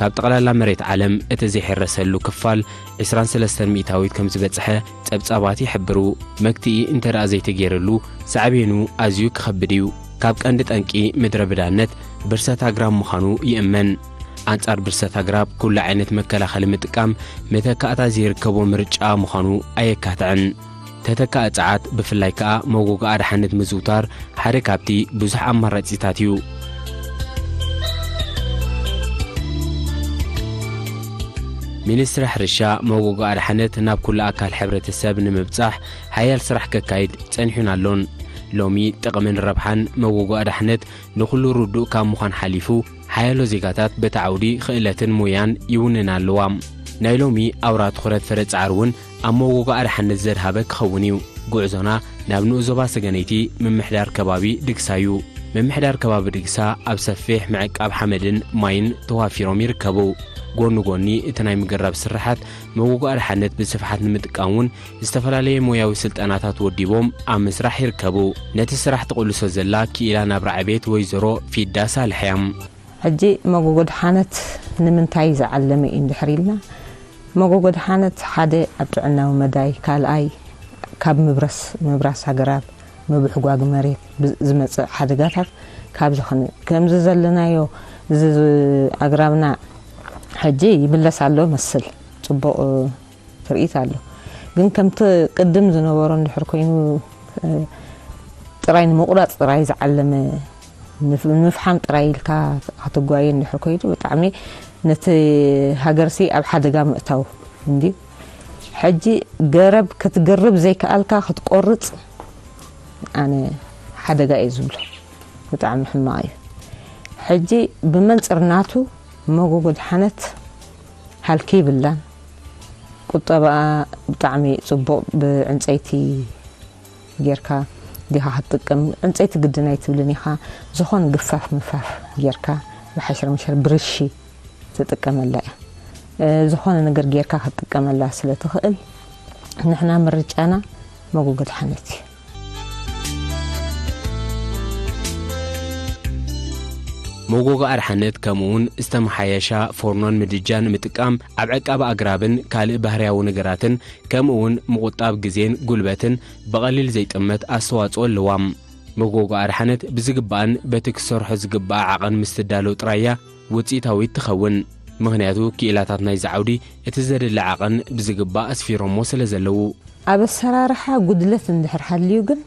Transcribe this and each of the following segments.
ካብ ጠቕላላ መሬት ዓለም እቲ ዘይሕረሰሉ ክፋል ዕስራን ሰለስተን ሚእታዊት ከም ዝበጽሐ ጸብጻባት ይሕብሩ። መግትኢ እንተ ደኣ ዘይተገይርሉ፣ ሳዕቤኑ ኣዝዩ ክኸብድ እዩ። ካብ ቀንዲ ጠንቂ ምድረ ብዳነት ብርሰት ኣግራብ ምዃኑ ይእመን። ኣንጻር ብርሰት ኣግራብ ኩሉ ዓይነት መከላኸሊ ምጥቃም መተካእታ ዘይርከቦ ምርጫ ምዃኑ ኣየካትዕን። ተተካኢ ጸዓት፣ ብፍላይ ከኣ መጎጎ ኣድሓነት ምዝውታር ሓደ ካብቲ ብዙሕ ኣማራጺታት እዩ። ሚኒስትሪ ሕርሻ መጎጎ ኣድሓነት ናብ ኩሉ ኣካል ሕብረተሰብ ንምብጻሕ ሓያል ስራሕ ከካይድ ጸኒሑን ኣሎን። ሎሚ ጥቕምን ረብሓን መጎጎ ኣድሓነት ንኹሉ ርዱእ ካብ ምዃን ሓሊፉ፣ ሓያሎ ዜጋታት በቲ ዓውዲ ክእለትን ሞያን ይውንና ኣለዋ። ናይ ሎሚ ኣውራ ትኹረት ፍረ ጻዕሪ እውን ኣብ መጎጎ ኣድሓነት ዘድሃበ ክኸውን እዩ። ጉዕዞና ናብ ንኡስ ዞባ ሰገነይቲ ምምሕዳር ከባቢ ድግሳ እዩ። ምምሕዳር ከባቢ ድግሳ ኣብ ሰፊሕ ምዕቃብ ሓመድን ማይን ተዋፊሮም ይርከቡ። ጎኒ ጎኒ እቲ ናይ ምግራብ ስርሓት፣ መጎጎ ኣድሓነት ብስፍሓት ንምጥቃም እውን ዝተፈላለየ ሞያዊ ስልጠናታት ወዲቦም ኣብ ምስራሕ ይርከቡ። ነቲ ስራሕ ትቕልሶ ዘላ ክኢላ ናብራ ዕቤት ወይዘሮ ፊዳ ሳልሕ እያ። ሕጂ መጎጎ ድሓነት ንምንታይ ዝዓለመ እዩ እንድሕር ኢልና፣ መጎጎ ድሓነት ሓደ ኣብ ጥዕናዊ መዳይ፣ ካልኣይ ካብ ምብረስ፣ ምብራስ ኣግራብ፣ ምብሕጓግ መሬት ብ-፣ ዝመጽእ ሓደጋታት ካብ ዝኽን-፣ ከምዚ ዘለናዮ እዚ ዝ-፣ ኣግራብና ሕጂ ይምለስ ኣሎ መስል ጽቡቕ ትርኢት ኣሎ። ግን ከምቲ ቅድም ዝነበሮ እንድሕር ኮይኑ፣ እ፣ ጥራይ ንምቑራጽ ጥራይ ዝዓለመ፣ ንፍ-፣ ንምፍሓም ጥራይ ኢልካ ክትጓየ እንድሕር ኮይኑ፣ ብጣዕሚ ነቲ ሃገርሲ ኣብ ሓደጋ ምእታው እንድዩ። ሕጂ ገረብ ክትግርብ ዘይከኣልካ ክትቆርጽ ኣነ ሓደጋ እየ ዝብሎ። ብጣዕሚ ሕማቕ እዩ። ሕጂ ብመንጽር ናቱ መጎጎ ድሓነት ሃልኪ ይብላን። ቁጠባኣ ብጣዕሚ ጽቡቕ፣ ብዕንጸይቲ ጌርካ ዲኻ ክትጥቀም? ዕንጸይቲ ግድን ኣይትብልን ኢኻ። ዝኾነ ግፋፍ ምፋፍ ጌርካ፣ ብሓሸር መሸር ብርሺ ትጥቀመላ እያ። እ፣ ዝኾነ ነገር ጌርካ ክትጥቀመላ ስለ ትኽእል፣ ንሕና ምርጫና መጎጎ ድሓነት እዩ። መጎጎ ኣድሓነት ከምኡውን ዝተመሓየሻ ፎርኖን ምድጃን ምጥቃም ኣብ ዕቃብ ኣግራብን ካልእ ባህርያዊ ነገራትን ከምኡውን ምቑጣብ ግዜን ጉልበትን ብቐሊል ዘይጥመት ኣስተዋጽኦ ኣለዋ። መጎጎ ኣድሓነት ብዝግባእን በቲ ክሰርሖ ዝግባእ ዓቐን ምስ ትዳሎ ጥራይ እያ ውጽኢታዊት ትኸውን። ምኽንያቱ ክኢላታት ናይዚ ዓውዲ እቲ ዘድሊ ዓቐን ብዝግባእ ኣስፊሮሞ ስለ ዘለዉ። ኣብ ኣሰራርሓ ጉድለት እንድሕር ሃልዩ ግን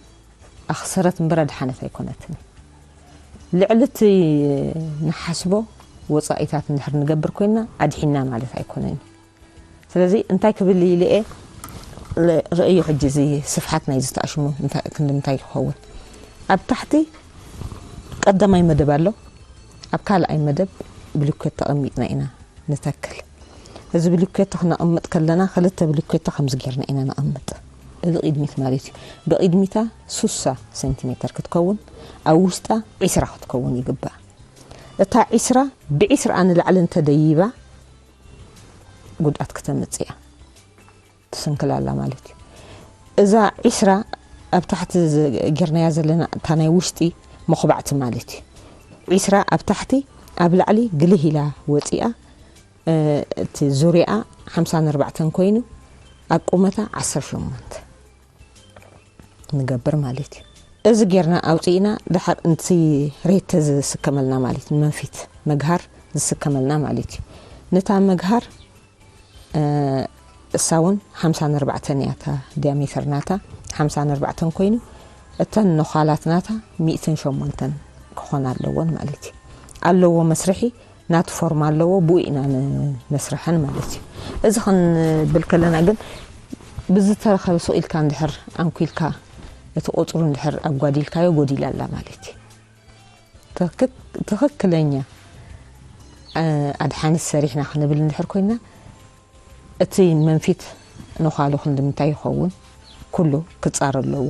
ኣኽሰረት እምበር ኣድሓነት ኣይኮነትን። ልዕሊ እቲ ንሓስቦ ወጻኢታት እንድሕር ንገብር ኮይንና ኣድሒና ማለት ኣይኮነን እዩ። ስለዚ እንታይ ክብል ኢለ እየ፣ ል-፣ ርእዩ ሕጂ እዚ ስፍሓት ናይዚ ተኣሽሙ እንታይ፣ ክንዲ ምንታይ ክኸውን። ኣብ ታሕቲ ቀዳማይ መደብ ኣሎ፣ ኣብ ካልኣይ መደብ ብሊኮት ተቐሚጥና ኢና ንተክል። እዚ ብሊኮት ክነቕምጥ ከለና ክልተ ብሊኮት ከምዚ ጌርና ኢና ነቐምጥ። እዚ ቅድሚት ማለት እዩ። ብቅድሚታ ሱሳ ሴንቲሜተር ክትከውን፣ ኣብ ውሽጣ ዒስራ ክትከውን ይግባእ። እታ ዒስራ ብዒስራ ንላዕሊ እንተደይባ ጉድኣት ክተምጽእ እያ። ትስንክል ኣላ ማለት እዩ። እዛ ዒስራ ኣብ ታሕቲ ዝ-፣ ጌርናያ ዘለና እታ ናይ ውሽጢ መኹባዕቲ ማለት እዩ። ዒስራ ኣብ ታሕቲ፣ ኣብ ላዕሊ ግልህ ኢላ ወፂኣ፣ እ፣ እቲ ዙርያኣ ሓምሳን ኣርባዕተን ኮይኑ፣ ኣብ ቁመታ ዓሰርተ ሸሞንተ ንገብር ማለት እዩ። እዚ ጌርና ኣውፂእና፣ ድሓርንቲ ሬተ ዝስከመልና ማለት እዩ፣ ንመንፊት መግሃር ዝስከመልና ማለት እዩ። ነታ መግሃር፣ እ፣ እሳ እውን ሓምሳን ኣርባዕተን እያ እታ ዲያሜተር ናታ፣ ሓምሳን ኣርባዕተን ኮይኑ፣ እተን ነዃላት ናታ ሚእትን ሸሞንተን ክኾና ኣለወን ማለት እዩ። ኣለዎ መስርሒ፣ ናቱ ፎርም ኣለዎ፣ ብኡ ኢና ንመስርሐን ማለት እዩ። እዚ ክንብል ከለና ግን ብዝተረኸበ ሱቕ ኢልካ እንድሕር ኣንኪልካ፣ እቲ ቁፅሩ እንድሕር ኣጓዲልካዮ ጎዲላ ኣላ ማለት እዩ። ትኽክ-፣ ትኽክለኛ፣ እ፣ ኣድሓኒት ሰሪሕና ክንብል እንድሕር ኮይና፣ እቲ መንፊት ነዃሉ ክንዲ ምንታይ ይኸውን? ኩሉ ክጻረ ኣለዎ።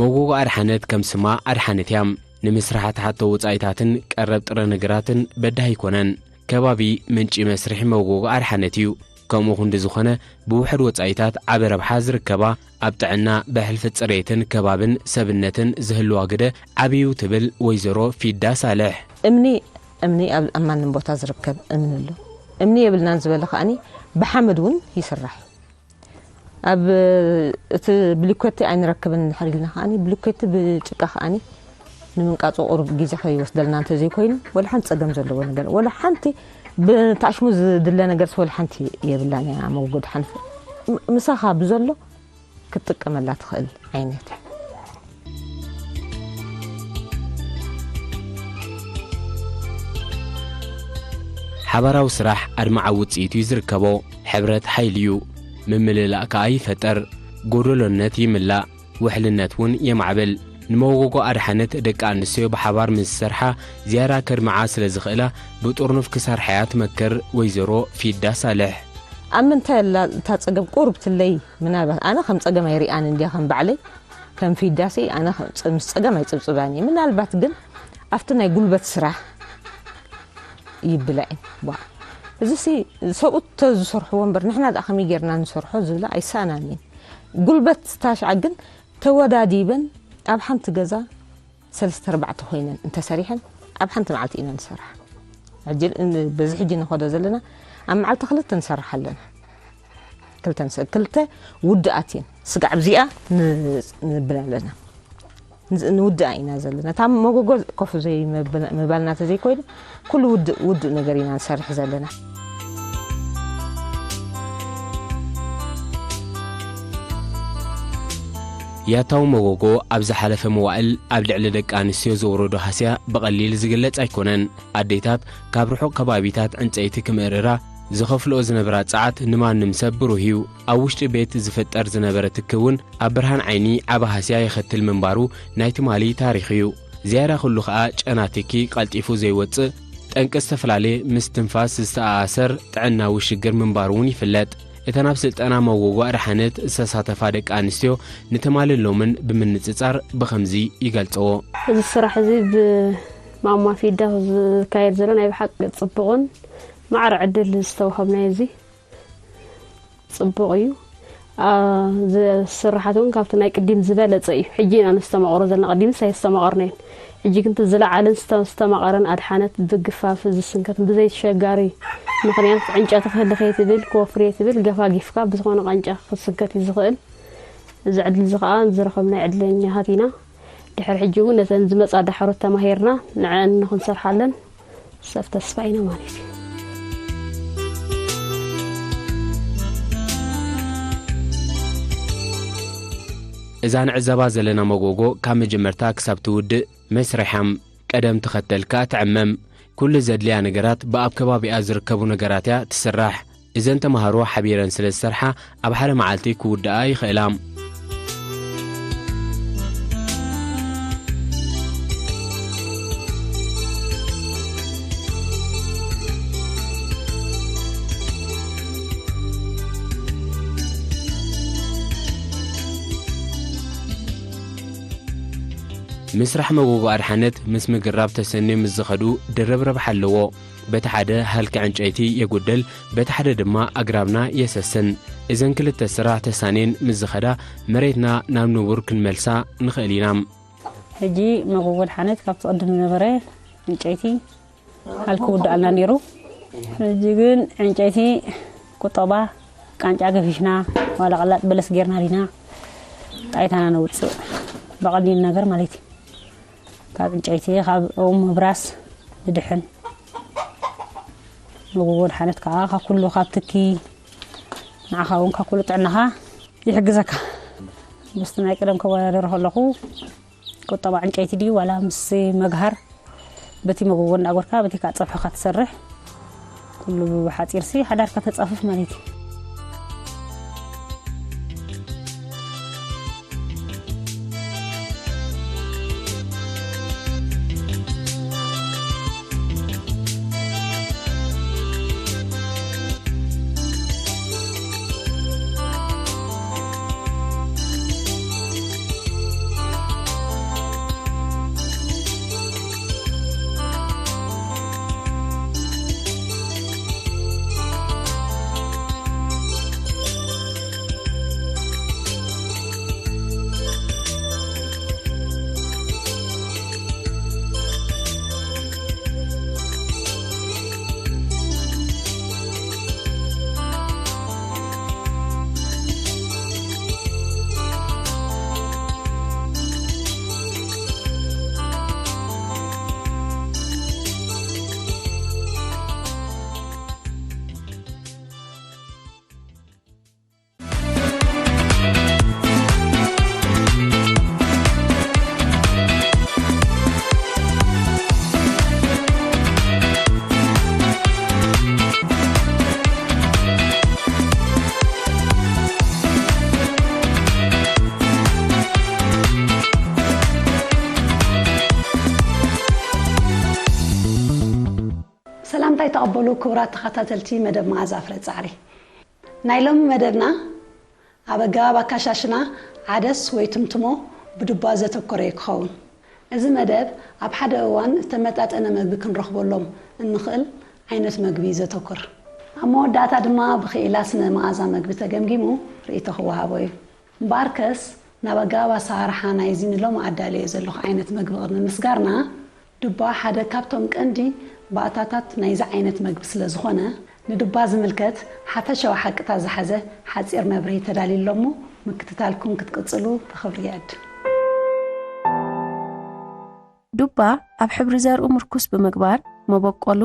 መጎጎ ኣድሓነት ከም ስማ ኣድሓነት እያ። ንምስራሕ ትሓቶ ወጻኢታትን ቀረብ ጥረ ነገራትን በዳሂ ኣይኮነን። ከባቢ ምንጪ መስርሒ መጎጎ ኣድሓነት እዩ። ከምኡ ክንዲ ዝኾነ፣ ብውሕድ ወጻኢታት ዓቢ ረብሓ ዝርከባ፣ ኣብ ጥዕና፣ ብሕልፊ ጽሬትን ከባብን ሰብነትን ዝህልዋ ግደ ዓብዩ ትብል ወይዘሮ ፊዳ ሳልሕ። እምኒ፣ እምኒ ኣብ ኣብ ማንም ቦታ ዝርከብ እምኒ ኣሎ። እምኒ የብልናን ዝበለ ከኣኒ ብሓመድ እውን ይስራሕ። ኣብ እቲ ብሊኮቲ ኣይንረክብን እንድሕር ኢልና ከኣኒ ብሊኮቲ ብጭቃ ከኣኒ ንምንቃጹ ቁሩብ ግዜ ከይወስደልና እንተዘይኮይኑ ወላ ሓንቲ ጸገም ዘለዎ ነገር ወላ ሓንቲ ብታሽሙ ዝድለ ነገርስ ወላ ሓንቲ የብላን እያ። መወገዲ ሓንፍ ም- ምሳኻ ብዘሎ ክትጥቀመላ ትኽእል ዓይነት። ሓባራዊ ስራሕ ኣድማዓዊ ውጽኢት እዩ ዝርከቦ። ሕብረት ሓይሊ እዩ። ምምልላእ ከኣ ይፈጠር። ጎደሎነት ይምላእ። ውሕልነት እውን የማዕብል። ንመጎጎ ኣድሓነት ደቂ ኣንስትዮ ብሓባር ምስ ዝሰርሓ ዝያዳ ከድምዓ ስለ ዝኽእላ ብጥርኑፍ ክሰርሓያ ትመክር ወይዘሮ ፊዳ ሳልሕ። ኣብ ምንታይ ኣላ እታ ጸገም ቁሩብ ትለይ? ምናልባት ኣነ ከም ጸገም ኣይሪኣን እንድያ ከም ባዕለይ ከም ፊዳሲ ኣነ ከም ጸ- ምስ ጸገም ኣይጽብጽባን እየ። ምናልባት ግን ኣብቲ ናይ ጉልበት ስራሕ ይብላ እየን። ዋ፣ እዚሲ ሰብኡት ተዝሰርሕዎ እምበር ንሕና ደኣ ከመይ ጌርና ንሰርሖ ዝብላ ኣይሰኣናን እየን። ጉልበት ታሽዓ ግን ተወዳዲበን ኣብ ሓንቲ ገዛ ሰለስተ ኣርባዕተ ኮይነን እንተሰሪሐን ኣብ ሓንቲ መዓልቲ ኢና ንሰርሕ። ሕጂ ን- በዚ ሕጂ ንኸዶ ዘለና ኣብ መዓልቲ ክልተ ንሰርሕ ኣለና። ክልተ ንስ- ክልተ ውድኣት እየን። ስጋዕ ኣብዚኣ ን- ንብል ኣለና። ንዝ- ንውድኣ ኢና ዘለና። እታ መጎጎ ኮፍ ዘይምባልና ተዘይኮይኑ ኩሉ ውድእ ውድእ ነገር ኢና ንሰርሕ ዘለና። ያታዊ መጎጎ ኣብ ዝሓለፈ መዋእል ኣብ ልዕሊ ደቂ ኣንስትዮ ዘውረዶ ሃስያ ብቐሊል ዝግለጽ ኣይኮነን። ኣዴታት ካብ ርሑቕ ከባቢታት ዕንጸይቲ ክምእርራ ዝኸፍልኦ ዝነበራ ጸዓት ንማንም ሰብ ብሩህ እዩ። ኣብ ውሽጢ ቤት ዝፍጠር ዝነበረ ትኪ እውን ኣብ ብርሃን ዓይኒ ዓቢ ሃስያ የኸትል ምንባሩ ናይ ትማሊ ታሪኽ እዩ። ዝያዳ ኩሉ ኸኣ ጨና ትኪ ቀልጢፉ ዘይወጽእ፣ ጠንቂ ዝተፈላለየ ምስ ትንፋስ ዝተኣሳሰር ጥዕናዊ ሽግር ምንባሩ እውን ይፍለጥ። እተን ኣብ ስልጠና መወጎ ኣድሓነት ዝተሳተፋ ደቂ ኣንስትዮ ንትማልን ሎምን ብምንጽጻር ብኸምዚ ይገልጽዎ። እዚ ስራሕ እዚ ብማማ ፊዳ ዝካየድ ዘሎ ናይ ብሓቂ ጽቡቕን ማዕረ ዕድል ዝተዋሃብናዮ እዚ ጽቡቕ እዩ። ኣ፣ እዚ ስራሓት እውን ካብቲ ናይ ቅዲም ዝበለጸ እዩ። ሕጂ ኢና ነስተማቕሮ ዘለና፣ ቅዲምስ ኣየስተማቐርናዮን። ሕጂ ግን እቲ ዝለዓለን ዝተ- ዝተማቐረን ኣድሓነት ብግፋፍ ዝስንከት ብዘይተሸጋሪ ምኽንያት ዕንጨቲ ክህሊ ከይትብል ክወፍር እየ ትብል ገፋጊፍካ ብዝኾነ ቃንጫ ክስንከት እዩ ዝኽእል። እዚ ዕድል እዚ ኸኣ ዝረኸብናዮ ዕድለኛታት ኢና። ድሕሪ ሕጂ እውን ነተን ዝመጻ ዳሕሮት ተማሂርና ንዐን ንኽንሰርሓለን ሰብ ተስፋ ኢና ማለት እዩ። እዛ ንዕዘባ ዘለና መጎጎ ካብ መጀመርታ ክሳብ ትውድእ መስርሓም ቀደም ተኸተል ከኣ ትዕመም። ኩሉ ዘድልያ ነገራት ብኣብ ከባቢኣ ዝርከቡ ነገራት እያ ትስራሕ። እዘን ተማሃሮ ሓቢረን ስለ ዝሰርሓ ኣብ ሓደ መዓልቲ ክውድኣ ይኽእላ። ምስራሕ መጎጎ ኣድሓነት ምስ ምግራብ ተሰንዮም ምስ ዝኸዱ ድርብ ረብሓ ኣለዎ። በቲ ሓደ ሃልኪ ዕንጨይቲ የጉድል፣ በቲ ሓደ ድማ ኣግራብና የሰስን። እዘን ክልተ ስራሕ ተሳንየን ምስ ዝኸዳ መሬትና ናብ ንቡር ክንመልሳ ንኽእል ኢና። ሕጂ መጎጎ ኣድሓነት ካብቲ ቅድም ዝነበረ ዕንጨይቲ ሃልኪ ውድኣልና ነይሩ። ሕጂ ግን ዕንጨይቲ ቁጠባ ቃንጫ ገፊፍና ዋላ ቀላጥ በለስ ጌርና ዲና ጣይታና ነውፅእ ብቐሊል ነገር ማለት እዩ። ካብ ዕንጨይቲ ካብ ኦም ምብራስ ዝድሕን መጎጎ ኣድሓነት ከዓ ካብ ኩሉ ካብ ትኪ ንዓኻ እውን ካብ ኩሉ ጥዕናኻ ይሕግዘካ። ምስቲ ናይ ቀደም ከወዳደሮ ከለኹ ቁጠባ ዕንጨይቲ ድዩ ዋላ ምስ መግሃር በቲ መጎጎ እንዳጎርካ በቲ ከዓ ፀብሕኻ ትሰርሕ ኩሉ ብሓፂርሲ ሓዳርካ ተፃፍፍ ማለት እዩ። ተቐበሉ ክቡራት ተኸታተልቲ መደብ መኣዛ ፍረ ጻዕሪ። ናይ ሎሚ መደብና ኣብ ኣገባብ ኣካሻሽና ዓደስ ወይ ትምትሞ ብዱባ ዘተኮረ እዩ ክኸውን። እዚ መደብ ኣብ ሓደ እዋን ዝተመጣጠነ መግቢ ክንረኽበሎም እንኽእል ዓይነት መግቢ እዩ ዘተኩር። ኣብ መወዳእታ ድማ ብኽኢላ ስነ መኣዛ መግቢ ተገምጊሙ ርእይቶ ክወሃቦ እዩ። እምበኣርከስ ናብ ኣገባብ ኣሰራርሓ ናይዚ ንሎሚ ኣዳልዮ ዘለኹ ዓይነት መግቢ ቅድሚ ምስጋርና፣ ዱባ ሓደ ካብቶም ቀንዲ ባእታታት ናይዚ ዓይነት መግቢ ስለ ዝኾነ፣ ንዱባ ዝምልከት ሓፈሻዊ ሓቅታት ዝሓዘ ሓጺር መብርሂ ተዳልዩ ኣሎ እሞ፣ ምክትታልኩም ክትቅጽሉ ብኽብሪ ይዕድም። ዱባ ኣብ ሕብሪ ዘርኡ ምርኩስ ብምግባር መበቆሉ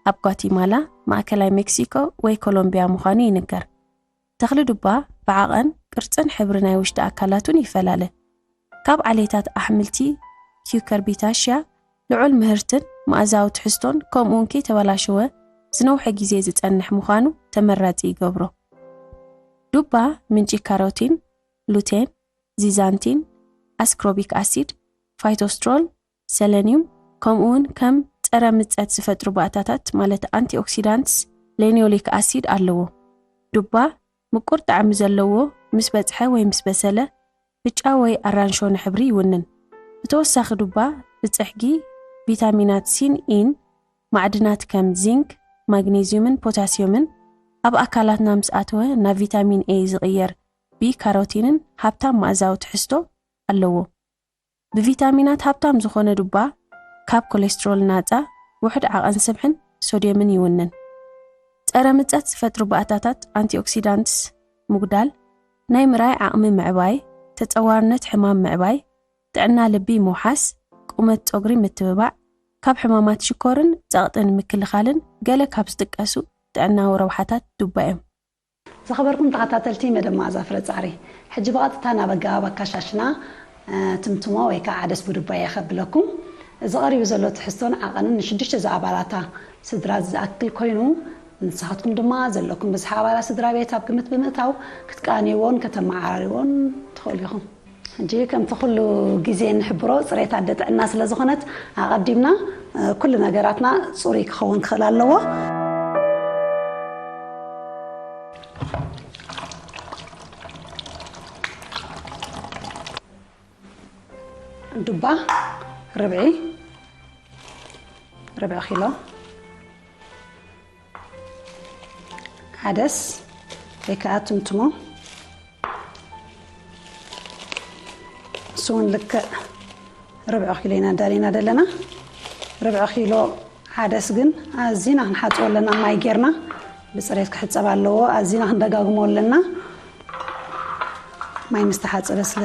ኣብ ጓቲማላ፣ ማእከላይ ሜክሲኮ ወይ ኮሎምቢያ ምዃኑ ይንገር። ተኽሊ ዱባ ብዓቐን፣ ቅርጽን ሕብሪ ናይ ውሽጢ ኣካላቱን ይፈላለ። ካብ ዓሌታት ኣሕምልቲ ኪውከርቢታሽያ ልዑል ምህርትን መኣዛዊ ትሕዝቶን፣ ከምኡውን ከይተበላሸወ ዝነውሐ ግዜ ዝጸንሕ ምዃኑ ተመራጺ ይገብሮ። ዱባ ምንጪ ካሮቲን፣ ሉቴን፣ ዚዛንቲን፣ ኣስኮርቢክ ኣሲድ፣ ፋይቶስትሮል፣ ሰለኒዩም፣ ከምኡውን ከም ጸረ ምጸት ዝፈጥሩ ባእታታት ማለት ኣንቲኦክሲዳንትስ፣ ሌኒዮሊክ ኣሲድ ኣለዎ። ዱባ ምቁር ጣዕሚ ዘለዎ፣ ምስ በጽሐ ወይ ምስ በሰለ ብጫ ወይ ኣራንሾ ሕብሪ ይውንን። ብተወሳኺ ዱባ ብጽሕጊ ቪታሚናት ሲን ኢን፣ ማዕድናት ከም ዚንክ፣ ማግኔዚዩምን ፖታሲዮምን ኣብ ኣካላትና ምስ ኣተወ ናብ ቪታሚን ኤ ዝቕየር ቢ ካሮቲንን ሃብታም መኣዛዊ ትሕዝቶ ኣለዎ። ብቪታሚናት ሃብታም ዝኾነ ዱባ ካብ ኮሌስትሮል ናጻ፣ ውሑድ ዓቐን ስብሕን ሶድየምን ይውንን። ጸረ ምጸት ዝፈጥሩ ባእታታት ኣንቲኦክሲዳንትስ ምጉዳል፣ ናይ ምርኣይ ዓቕሚ ምዕባይ፣ ተጸዋርነት ሕማም ምዕባይ፣ ጥዕና ልቢ ምውሓስ፣ ቁመት ጸጉሪ ምትብባዕ፣ ካብ ሕማማት ሽኮርን ጸቕጥን ምክልኻልን ገለ ካብ ዝጥቀሱ ጥዕናዊ ረብሓታት ዱባ እዮም። ዝኸበርኩም ተኸታተልቲ መደብ መኣዛ ፍረ ጻዕሪ፣ ሕጂ ብቐጥታ ናብ ኣገባብ ኣካሻሽና፣ እ፣ ትምትሞ ወይ ከዓ ዓደስ ብዱባ እየ ከብለኩም። እዚ ቀሪቡ ዘሎ ትሕዝቶን ዓቐንን ንሽዱሽተ ዝኣባላታ ስድራ ዝኣክል ኮይኑ፣ ንስኻትኩም ድማ ዘለኩም ብዝሒ ኣባላት ስድራ ቤት ኣብ ግምት ብምእታው ክትቃንይዎን ከተመዓራርይዎን ትኽእሉ ኢኹም። ሕጂ ከምቲ ኩሉ ግዜ ንሕብሮ፣ ጽሬት ኣደ ጥዕና ስለ ዝኾነት፣ ኣቐዲምና፣ እ፣ ኩሉ ነገራትና ጽሩይ ክኸውን ክኽእል ኣለዎ። ዱባ ርብዒ፣ ርብዒ ኪሎ። ዓደስ ወይ ከዓ ትምትሞ፣ እሱ እውን ልክዕ ርብዒ ኪሎ ኢና ኣዳሊና ዘለና። ርብዒ ኪሎ ዓደስ ግን ኣዚና ክንሓፅቦ ኣለና፣ ማይ ጌርና ብፅሬት ክሕፀብ ኣለዎ። ኣዚና ክንደጋግሞ ኣለና፣ ማይ ምስ ተሓፀበ ስለ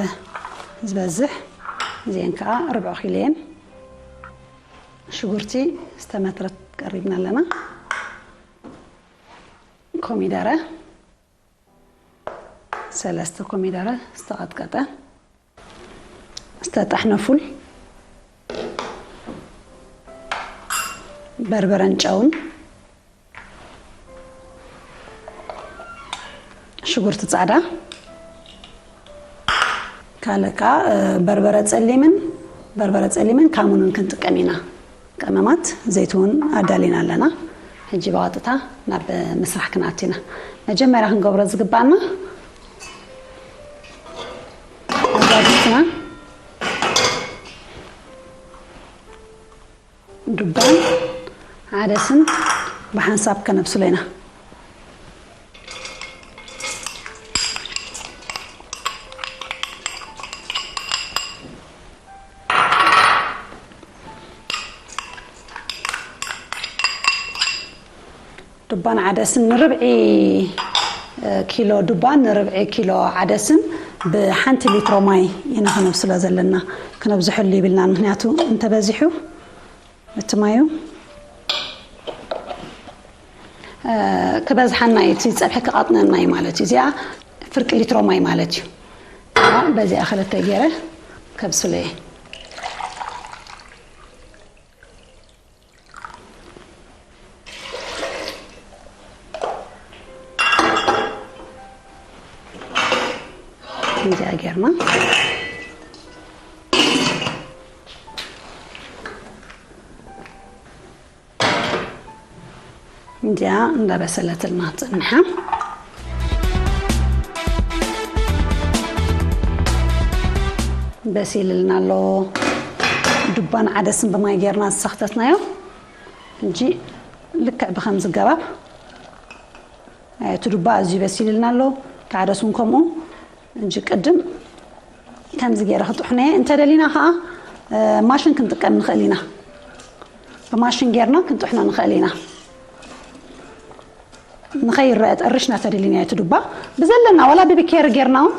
ዝበዝሕ። እዚአን ከዓ ርብዒ ኪሎ እየን። ሽጉርቲ ዝተመትረት ቀሪብና ኣለና። ኮሚደረ፣ ሰለስተ ኮሚደረ ዝተቐጥቀጠ፣ ዝተጠሕነ ፉል፣ በርበረን ጨውን፣ ሽጉርቲ ጻዕዳ፣ ካልእ ከኣ፣ እ፣ በርበረ ጸሊምን፣ በርበረ ጸሊምን ካሙንን ክንጥቀም ኢና። ቀመማት፣ ዘይቲ እውን ኣዳሊና ኣለና። ሕጂ ብቐጥታ ናብ ምስራሕ ክንኣቱ ኢና። መጀመርያ ክንገብሮ ዝግባና፣ ኣብዛ ድስትና ዱባን ዓደስን ብሓንሳብ ከነብስሎ ኢና። ዱባን ዓደስን ንርብዒ፣ እ፣ ኪሎ ዱባን ንርብዒ ኪሎ ዓደስን ብሓንቲ ሊትሮ ማይ ኢና ክነብስሎ ዘለና። ክነብዝሐሉ ይብልናን፣ ምኽንያቱ እንተበዚሑ እቲ ማዩ፣ እ፣ ክበዝሓና እዩ፣ እቲ ጸብሒ ክቐጥነና እዩ ማለት እዩ። እዚኣ ፍርቂ ሊትሮ ማይ ማለት እዩ። በዚኣ ክልተ ገይረ ከብስሎ እየ። እዚኣ ጌርና እንዲያ እንዳበሰለትልና ትጽንሓ። በሲልልና ኣሎ። ዱባን ዓደስን ብማይ ጌርና ዝሰኽተትናዮ። ሕጂ ልክዕ ብኸምዚ ገባብ፣ እ፣ እቲ ዱባ ኣዝዩ በሲልልና ኣሎ። እቲ ዓደስ እውን ከምኡ። ሕጂ ቅድም ከምዚ ገይረ ክጥሕኖ እየ። እንተደሊና ኸዓ፣ እ፣ ማሽን ክንጥቀም ንኽእል ኢና። ብማሽን ጌርና ክንጥሕኖ ንኽእል ኢና። ንኸይረአ ጠርሽና ተደሊና እቲ ዱባ ብዘለና ዋላ ብቢኬሪ ጌርና እውን፣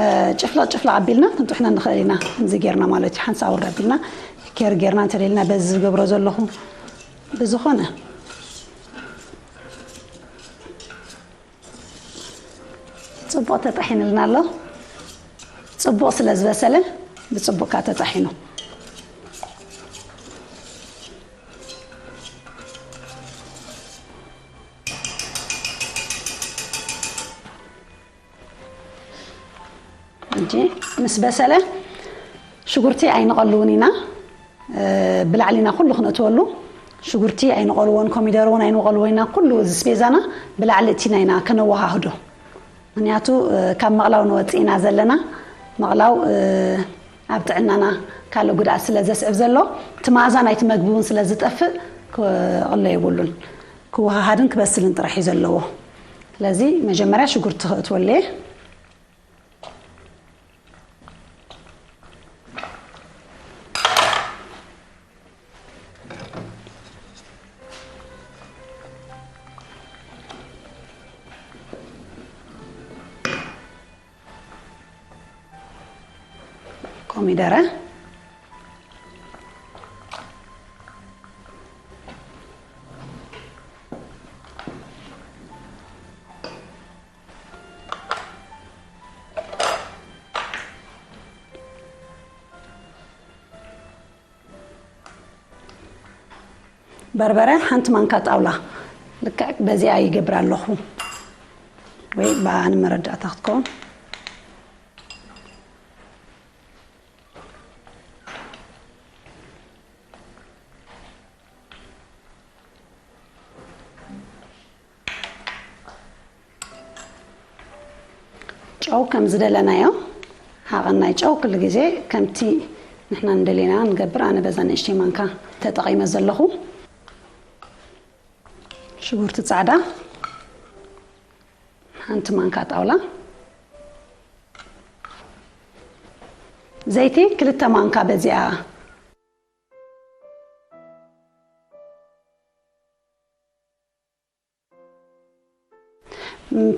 እ፣ ጭፍለቕ ጭፍለቕ ኣቢልና ክንጥሕኖ ንኽእል ኢና። ከምዚ ጌርና ማለት እዩ። ሓንሳብ ውርድ ኣቢልና ቢኬሪ ጌርና እንተደሊና በዚ ዝገብሮ ዘለኹ ብዝኾነ ጽቡቕ ተጣሒንልና ኣሎ። ጽቡቕ ስለ ዝበሰለ ብጽቡቕ ተጣሒኑ። ሕጂ ምስ በሰለ ሽጉርቲ ኣይንቐልውን ኢና። እ፣ ብላዕሊ ኢና ኩሉ ክነእትወሉ። ሽጉርቲ ኣይንቐልዎን፣ ኮሚደር እውን ኣይንቐልዎ ኢና። ኩሉ እዚ ስፔዛና ብላዕሊ እቲና ኢና ከነወሃህዶ። ምኽንያቱ፣ እ፣ ካብ መቕላው ንወፅእ ኢና ዘለና። መቕላው፣ እ፣ ኣብ ጥዕናና ካልእ ጉድኣት ስለ ዘስዕብ ዘሎ፣ እቲ መኣዛ ናይቲ መግቢ እውን ስለ ዝጠፍእ ክቕሎ የብሉን። ክወሃሃድን ክበስልን ጥራሕ እዩ ዘለዎ። ስለዚ መጀመርያ ሽጉርቲ ክእትወሉ እየ። ኮሚደረ፣ በርበረ ሓንቲ ማንካ ጣውላ ልክዕ በዚኣ ይገብር ኣለኹ፣ ወይ ብኣ ንመረዳእታ ክትከውን። ጨው ከም ዝደለናዮ፣ ሃቐናይ ጨው ኩሉ ግዜ ከምቲ ንሕና እንደሌና ንገብር። ኣነ በዛ ንእሽተይ ማንካ ተጠቒመ ዘለኹ። ሽጉርቲ ጻዕዳ ሓንቲ ማንካ ጣውላ፣ ዘይቲ ክልተ ማንካ በዚኣ።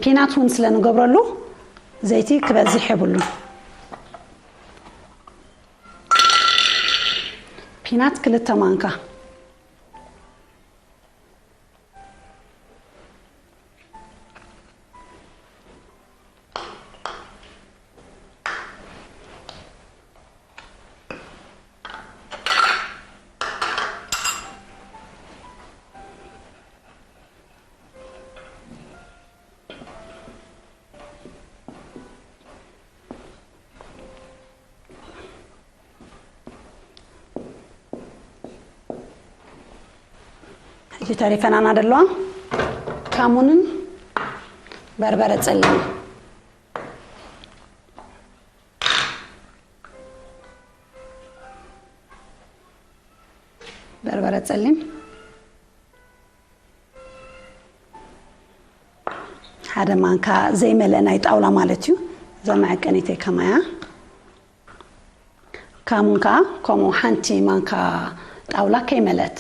ፒናት እውን ስለ ንገብረሉ ዘይቲ ክበዝሕ የብሉን። ፒናት ክልተ ማንካ። ሕጂ ተሪፈናና ደለዋ ካሙንን በርበረ ጸሊም። በርበረ ጸሊም ሓደ ማንካ ዘይመልአ ናይ ጣውላ ማለት እዩ። እዛ መዐቀኒተይ ከማያ። ካሙን ከኣ ከምኡ ሓንቲ ማንካ ጣውላ ከይመልአት።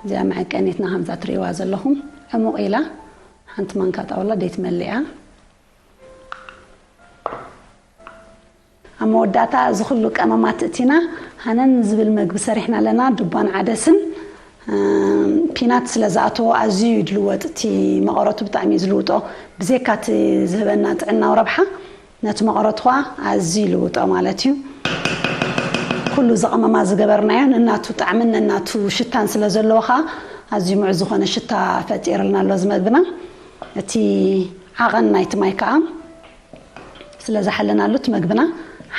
እዚኣ መዐቀኒትና ከምዛ ትርእይዋ ዘለኹም ዕሙቕ ኢላ ሓንቲ ማንካ ጣውላ ደይትመልእ እያ። ኣብ መወዳእታ እዚ ኩሉ ቀመማት እቲና ሃነን ዝብል መግቢ ሰሪሕና ኣለና። ዱባን ዓደስን፣ እም፣ ፒናት ስለ ዝኣተዎ ኣዝዩ እዩ ዝልወጥ። እቲ መቐረቱ ብጣዕሚ እዩ ዝልውጦ። ብዘይካ እቲ ዝህበና ጥዕናዊ ረብሓ፣ ነቲ መቐረቱ ኸዓ ኣዝዩ ይልውጦ ማለት እዩ። ኩሉ እዚ ቀመማት ዝገበርናዮ ነናቱ ጣዕምን ነናቱ ሽታን ስለ ዘለዎ ኸዓ ኣዝዩ ምዑዝ ዝኾነ ሽታ ፈጢርልና ኣሎ እዚ መግብና። እቲ ዓቐን ናይቲ ማይ ከኣ ስለ ዝሓለናሉ እቲ መግብና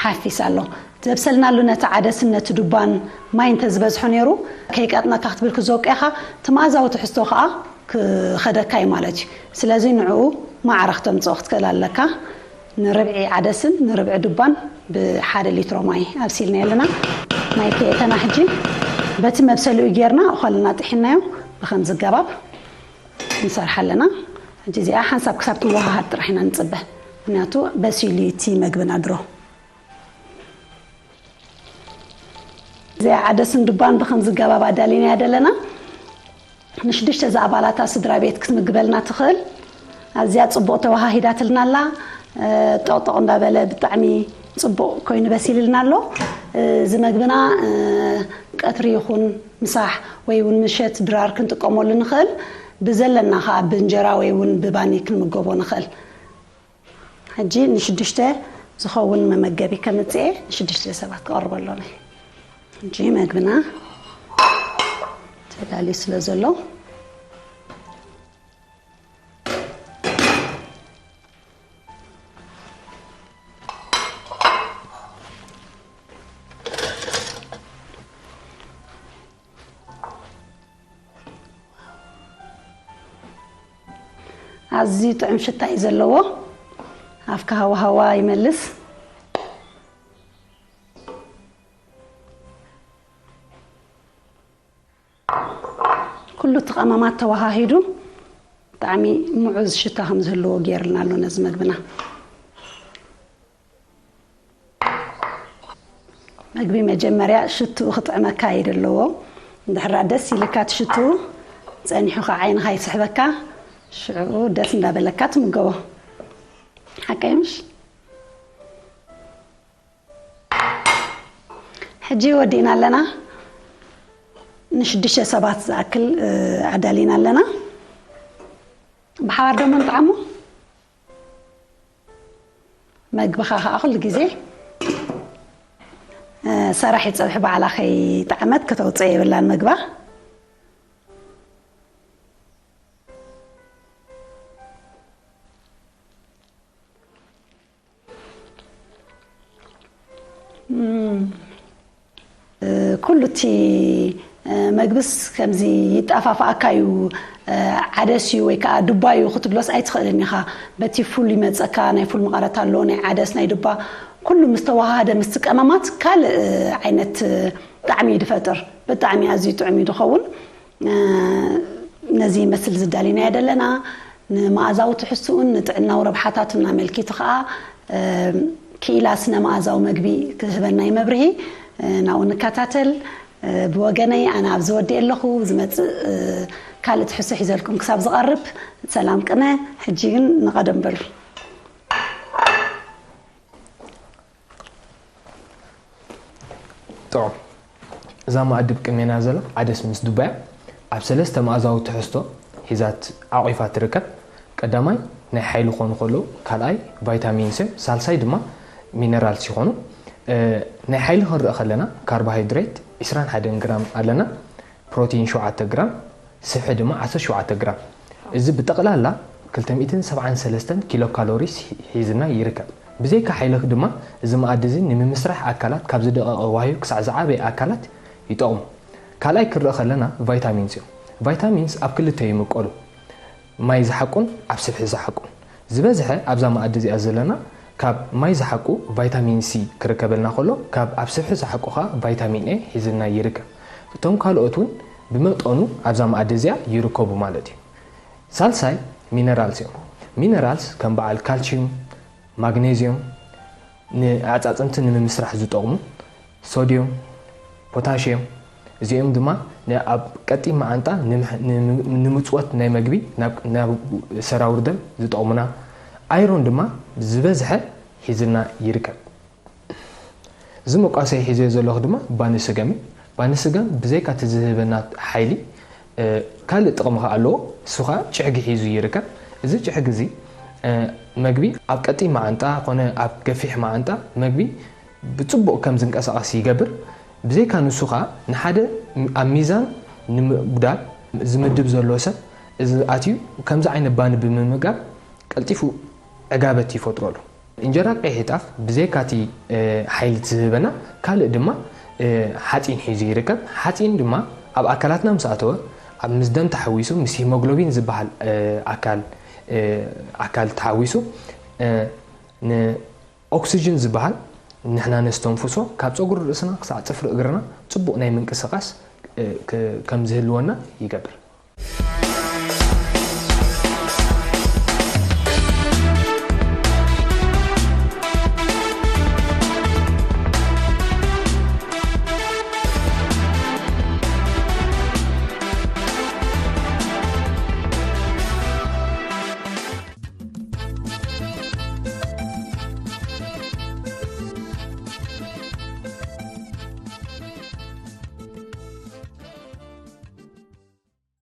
ሓፊስ ኣሎ። ዘብሰልናሉ ነቲ ዓደስን ነቲ ዱባን ማይ እንተ ዝበዝሖ ነይሩ፣ ከይቀጥነካ ክትብል ክዘውቅያኻ፣ እቲ መኣዛዊ ትሕዝቶ ከኣ ክኸደካ እዩ ማለት እዩ። ስለዚ ንዕኡ ማዕረ ክተምፅኦ ክትክእል ኣለካ። ንርብዒ ዓደስን ንርብዒ ዱባን ብሓደ ሊትሮ ማይ ኣብሲልና ኣለና። ማይ ከየተና ሕጂ በቲ መብሰሊኡ ጌርና እኾልና ጥሒናዮ ብኸምዚ ገባብ ንሰርሓ ኣለና። ሕጂ እዚኣ ሓንሳብ ክሳብ ትወሃሃድ ጥራሕ ኢና ንፅበ፣ ምክንያቱ በሲሉ እቲ መግብና ድሮ። እዚኣ ዓደስን ዱባን ብኸምዚ ገባብ ኣዳሊናያ ደለና። ንሽዱሽተ ዝኣባላታ ስድራ ቤት ክትምግበልና ትኽእል። ኣዝያ ጽቡቕ ተወሃሂዳትልና ኣላ። እ፣ ጠቕጠቕ እንዳበለ ብጣዕሚ ጽቡቕ ኮይኑ በሲልልና ኣሎ። እ፣ እዚ መግብና፣ እ፣ ቀትሪ ይኹን ምሳሕ ወይ እውን ምሸት ድራር ክንጥቀመሉ ንኽእል። ብዘለና ኸኣ ብእንጀራ ወይ እውን ብባኒ ክንምገቦ ንኽእል። ሕጂ ንሽዱሽተ ዝኸውን መመገቢ ከምጽኤ ንሽዱሽተ ሰባት ክቐርበሎም እየ። ሕጂ መግብና ተዳልዩ ስለ ዘሎ፣ ኣዝዩ ጥዑም ሽታ እዩ ዘለዎ። ኣፍካ ሃዋ ሃዋ ይመልስ። ኩሉ እቲ ቀመማት ተወሃሂዱ ብጣዕሚ ምዑዝ ሽታ ከም ዝህልዎ ገይርልና ኣሎ ነዚ መግብና። መግቢ መጀመርያ ሽትኡ ክጥዕመካ እዩ ዘለዎ። እንድሕር ደኣ ደስ ኢልካ እቲ ሽትኡ ጸኒሑ ከዓ ዓይንኻ ይስሕበካ፣ ሽዑ ደስ እንዳበለካ ትምገቦ። ሓቀይ ምሽ? ሕጂ ወዲእና ኣለና። ንሽዱሽተ ሰባት ዝኣክል፣ እ፣ ኣዳሊና ኣለና። ብሓባር ደሞ ንጥዓሞ። መግብኻ ኸዓ ኩሉ ግዜ፣ እ፣ ሰራሒ ጸብሒ ባዕላ ከይጠዓመት ከተውጽኦ የብላን መግባ። እም፣ እ፣ ኩሉ እቲ፣ እ፣ መግብስ ከምዚ ይጣፋፍኣካ እዩ። እ፣ ዓደስ እዩ ወይ ከዓ ዱባ እዩ ክትብሎስ ኣይትኽእልን ኢኻ። በቲ ፉል ይመፀካ፣ ናይ ፉል መቐረት ኣሎ፣ ናይ ዓደስ፣ ናይ ዱባ፣ ኩሉ ምስ ተወሃሃደ ምስቲ ቀመማት ካልእ፣ እ፣ ዓይነት፣ እ፣ ጣዕሚ እዩ ዝፈጥር። ብጣዕሚ ኣዝዩ ጥዑም እዩ ዝኸውን። እ፣ ነዚ ይመስል ዝዳሊናዮ ዘለና። ንመኣዛዊ ትሕዝትኡን ንጥዕናዊ ረብሓታቱን ኣመልኪቱ ኸኣ፣ እ፣ ክኢላ ስነ መኣዛዊ መግቢ ክህበና እዩ መብርሂ። እ፣ ናብኡ ንከታተል። እ፣ ብወገነይ ኣነ ኣብዚ ወዲኤ ኣለኹ። ዝመጽእ፣ እ፣ ካልእ ትሕዝቶ ሒዘልኩም ክሳብ ዝቐርብ ሰላም ቅነ። ሕጂ ግን ንቐደም በሉ። ጥዑም። እዛ መኣዲ ብቅድሜና ዘላ ዓደስ ምስ ዱባያ ኣብ ሰለስተ መኣዛዊ ትሕዝቶ ሒዛት ዓቒፋ ትርከብ። ቀዳማይ ናይ ሓይሊ ክኾኑ ከለዉ፣ ካልኣይ ቫይታሚንስ እዮም፣ ሳልሳይ ድማ ሚነራልስ ይኾኑ። እ፣ ናይ ሓይሊ ክንርኢ ከለና ካርቦሃይድሬት ዕስራን ሓደን ግራም ኣለና፣ ፕሮቲን ሸውዓተ ግራም፣ ስብሒ ድማ ዓሰርተ ሸውዓተ ግራም። እዚ ብጠቕላላ ክልተ ሚእትን ሰብዓን ሰለስተን ኪሎ ካሎሪስ ሒ-፣ ሒዝና ይርከብ። ብዘይካ ሓይሊ ድማ እዚ መኣዲ እዚ ንምምስራሕ ኣካላት ካብ ዝደቐቐ ዋህዮ ክሳዕ ዝዓበየ ኣካላት ይጠቕሙ። ካልኣይ ክረአ ከለና ቫይታሚንስ እዮም። ቫይታሚንስ ኣብ ክልተ ይምቀሉ፣ ማይ ዝሓቁን ኣብ ስብሒ ዝሓቁን። ዝበዝሐ ኣብዛ መኣዲ እዚኣ ዘለና ካብ ማይ ዝሓቁ ቫይታሚን ሲ ክርከበልና ከሎ፣ ካብ ኣብ ስብሒ ዝሓቁ ኸዓ ቫይታሚን ኤ ሒዝልና ይርከብ። እቶም ካልኦት እውን ብመጠኑ ኣብዛ መኣዲ እዚኣ ይርከቡ ማለት እዩ። ሳልሳይ ሚነራልስ እዮም። ሚነራልስ ከም በዓል ካልሲዩም፣ ማግኔዚየም፣ ንኣጻጽምቲ ንምምስራሕ ዝጠቕሙ፣ ሶድዮም፣ ፖታሽየም፣ እዚኦም ድማ ን-፣ ኣብ ቀጢን መዓንጣ ንምሕ-፣ ንም-፣ ንምጽወት ናይ መግቢ ናብ፣ ናብ ሰራውር ደም ዝጠቕሙና፣ ኣይሮን ድማ ዝበዝሐ ሒዝልና ይርከብ። እዚ መቋሰይ ሒዘዮ ዘለኹ ድማ ባኒ ስገም እዩ። ባኒ ስገም ብዘይካ እቲ ዝህበና ሓይሊ፣ እ፣ ካልእ ጥቕሚ ከኣ ኣለዎ። እሱ ኸኣ ጭሕጊ ሒዙ ይርከብ። እዚ ጭሕጊ እዚ፣ እ፣ መግቢ ኣብ ቀጢን መዓንጣ ኮነ ኣብ ገፊሕ መዓንጣ መግቢ ብጽቡቕ ከም ዝንቀሳቐስ ይገብር። ብዘይካ ንሱ ኸኣ ንሓደ ኣብ ሚዛን ንምጉዳል ዝምድብ ዘሎ ሰብ እዚ ኣትዩ ከምዚ ዓይነት ባኒ ብምምጋብ ቀልጢፉ ዕጋበት ይፈጥረሉ። እንጀራ ቀይሕ ጣፍ ብዘይካቲ፣ እ፣ ሓይሊ ዝህበና ካልእ ድማ፣ እ፣ ሓጺን ሒዙ ይርከብ። ሓጺን ድማ ኣብ ኣካላትና ምስ ኣተወ ኣብ ምስ ደም ተሓዊሱ ምስ ሂሞግሎቢን ዝበሃል ኣካል ኣካል ተሓዊሱ ንኦክሲጅን ዝበሃል ንሕና ነስተንፍሶ ካብ ፀጉሪ ርእስና ክሳዕ ፅፍሪ እግርና ፅቡቕ ናይ ምንቅስቃስ ከም ዝህልወና ይገብር።